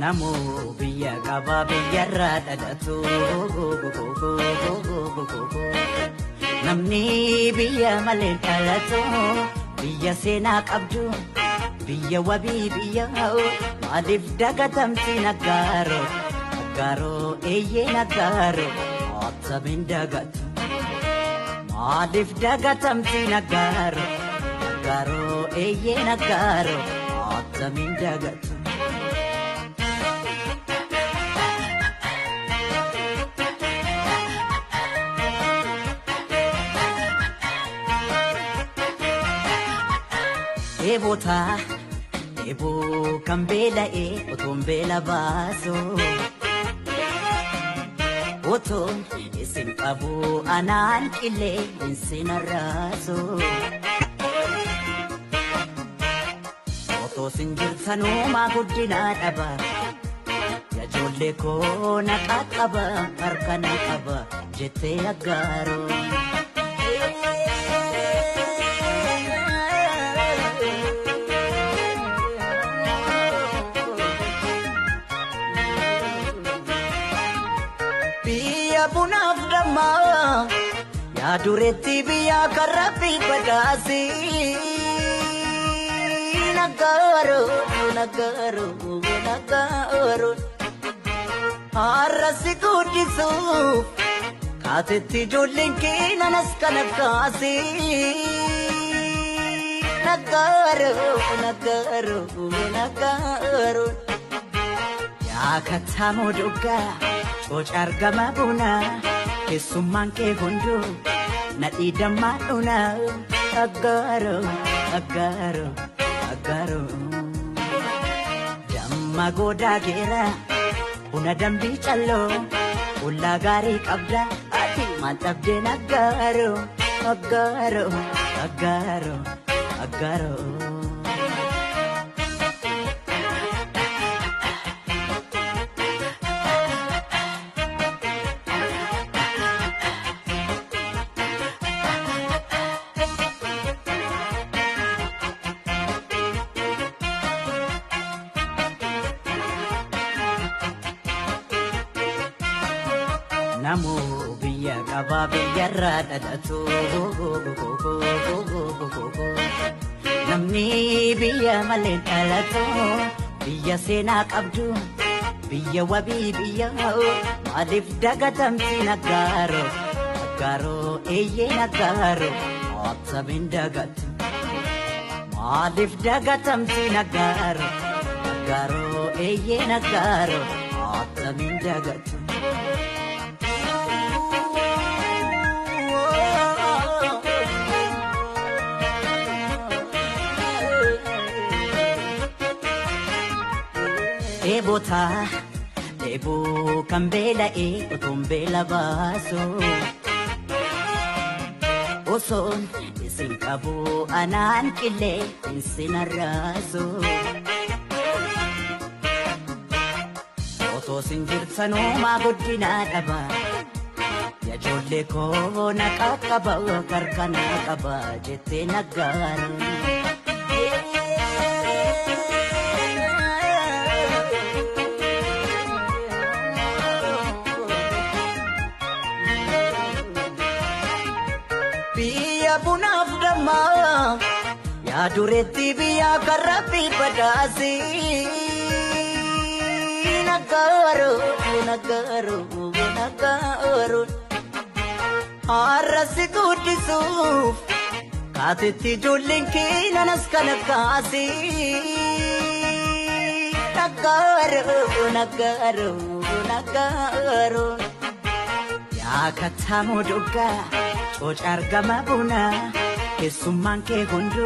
Namoo biyya qabaa biyyarraa dhalatu. Namni biyya malee dhalatu biyya seenaa qabdu biyya wabii biyya maaliif dagatamti naggaaroo naggaaroo eeyyee naggaaroo attamiin dagatu maaliif dagatamti naggaaroo naggaaroo eeyyee naggaaroo attamiin dagatu. Dheebotaa dheeboo kan beela'ee otoon beela baasu otoon isin qabu anaan qillee isin arraasu otoo isin jirtanumaa guddinaa dhaba ijoollee koo na qaqqaba harka na qaba jettee aggaaroo. Biyya bunaaf dammaa yaa dureetti biyya karrabii badhaasi. Naggaaroo naggaaroo naggaaroo har'a si guddisuuf kaatetti ijoolleen keenanas kana kaasi. Naggaaroo naggaaroo naggaaroo yaa kattaamoo dhugaa. Coca argama bunaa keessummaan kee hunduu nadhii dammaa dhunaa aggaaroo aggaaroo aggaaroo. Damma goodaa geeraa buna dambii calloo ollaa gaarii qabda ati maal dhabdeen aggaaroo aggaaroo aggaaroo aggaaroo. Namoo biyya qabaa biyyarraa dhalatu. Namni biyya malee dhalatu biyya seenaa qabdu biyya wabii biyya maaliif dagatamti naggaaroo naggaaroo eeyyee naggaaroo attamiin dagatu maaliif dagatamti naggaaroo naggaaroo eeyyee naggaaroo attamiin dagatu. Dheebotaa dheeboo kan beela'ee otoon beela baasu osoon isin qabu anaan qillee isin arraasu otoo isin jirtanumaa guddinaa dhaba ijoollee koo na qaqqaba harka na qaba jettee naggaaroo. Biyya bunaaf dammaa yaa dureetti biyya karrabii badhaasi. Naggaaroo naggaaroo naggaaroo har'a si guddisuuf kaatetti ijoolleen keenanas kana kaasi. Naggaaroo naggaaroo naggaaroo yaa kattaamoo dhugaa. Coca argama bunaa keessummaan kee hunduu.